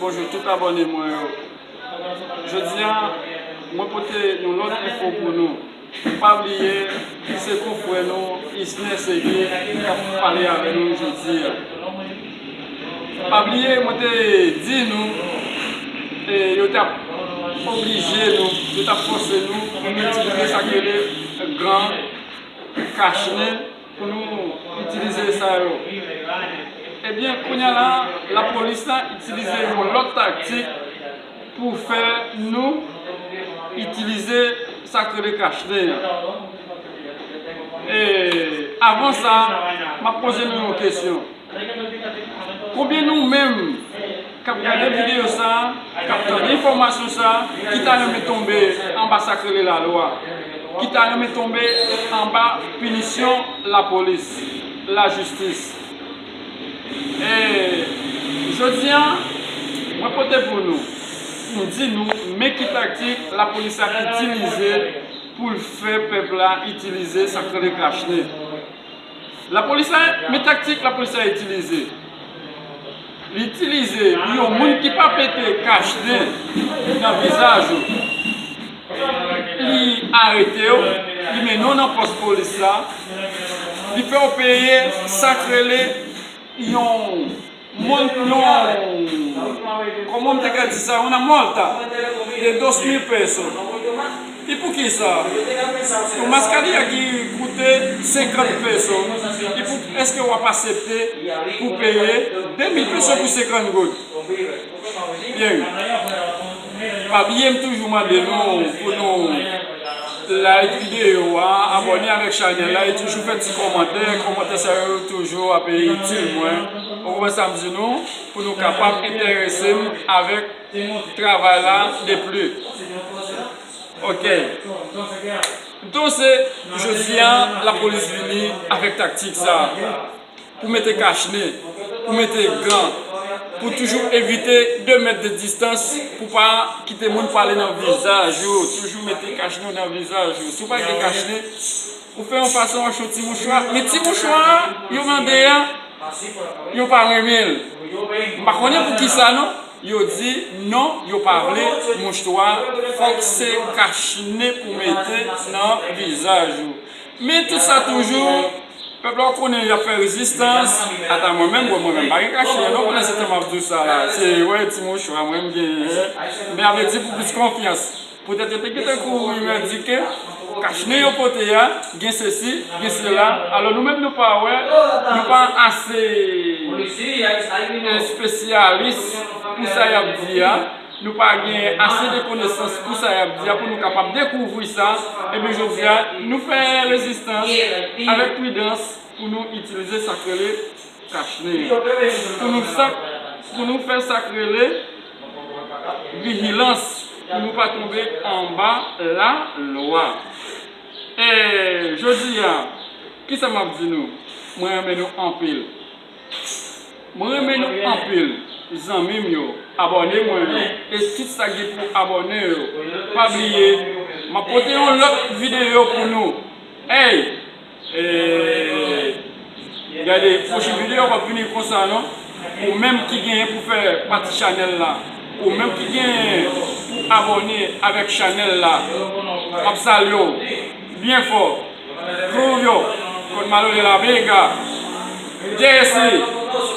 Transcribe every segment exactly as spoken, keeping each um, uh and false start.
Bonjou tout abòne mwen yo. Jodi a, mwen pote yon lòt enfo pou nou. Pa bliye, se konfrè nou, Isner Sege, k ap pale avè nou jodi a. Pa bliye, mwen te di nou, e, yo t ap oblije nou, yo t ap fòse nou pou nou itilize sa k rele gan, kachnen, pou nou itilize sa yo. Ebyen, kounye a la, lapolis la itilize yon lòt taktik pou fè nou itilize sa k rele kachnen an. E, avan sa, m ap poze nou yon kesyon. Konbyen nou menm k ap gade videyo sa a, k ap tande enfòmasyon sa a, ki ta renmen tonbe anba sa k rele lalwa, ki ta renmen tonbe anba pinisyon lapolis, lajistis? E, jodi a, mwen pote pou nou, m di nou, men ki taktik lapolis la itilize pou l fè pèp la itilize sa k rele kachnen. Lapolis la, men taktik lapolis la itilize. Li itilize yon moun ki pa mete kachnen nan vizaj ou. Li arete w, li mennen w nan pòs polis la, li fè w peye sa k rele yon moun, yon, kòman m te ka di sa, una multa de dos mil pesos. E poukisa? Yon mascarilla ki koute senkant peso, e pou, èske w ap aksepte pou peye de mil peso pou senkant goud? Byen. Pa bliye, m toujou mande nou pou nou like videyo a, abòne avèk chanèl la, e toujou fè ti kòmantè. Kòmantè sa yo toujou ap itil mwen. Ou konprann sa m di nou? Pou nou kapab enterese m avèk travay la de pli. Ok. Donk, se jodi a, lapolis vini avèk taktik sa a. Pou mete kachnen, pou mete gan, pou toujou evite de mèt de distans, pou pa kite moun pale nan vizaj ou, toujou mete kachnen nan vizaj ou. Si w pa gen kachnen, ou fè yon fason, w achte yon ti mouchwa, men ti mouchwa a, yo mande a, yo pa renmen l. M pa konnen poukisa non, yo di non, yo pa vle mouchwa, fòk se kachnen pou mete nan vizaj ou. Men tout sa toujou, pèp la w konnen y ap fè rezistans. Ata mwen menm, bon, mwen menm pa gen kachnen non, pandan se tan m ap di w sa la. Se, wè, ti mouchwa mwen m genyen. Men avèti pou plis konfyans. Poutèt yo te gentan kouri, yo di ke kachnen yo pote a, gen sesi, gen sela. Alò, nou menm, nou pa wè, nou pa ase espesyalis pou sa y ap di a. Nou pa gen ase de konesans pou sa y ap di a, pou nou kapab dekouvri sa. Ebyen, jodi a, nou fè rezistans avèk pridans pou nou itilize sa k rele kachnen. Pou nou sa, pou nou fè sa k rele vijilans, pou nou pa tonbe anba lalwa. E jodi a, kisa m ap di nou? Mwen renmen nou anpil. Mwen renmen nou anpil, zanmi m yo, abòne mwen yo, e tout sa gen pou abòne yo. Pa bliye, m ap pote yon lòt videyo pou nou. Ey! E, gade, pwochen videyo p ap vini konsa non. Ou menm ki genyen pou fè pati chanèl la, ou menm ki genyen pou abòne avèk chanèl la, m ap salye w byen fò. Rubio, con Malo de la Vega, Jesse,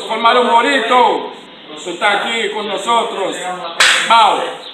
con Malo Morito, tú estás aquí con nosotros. Bao.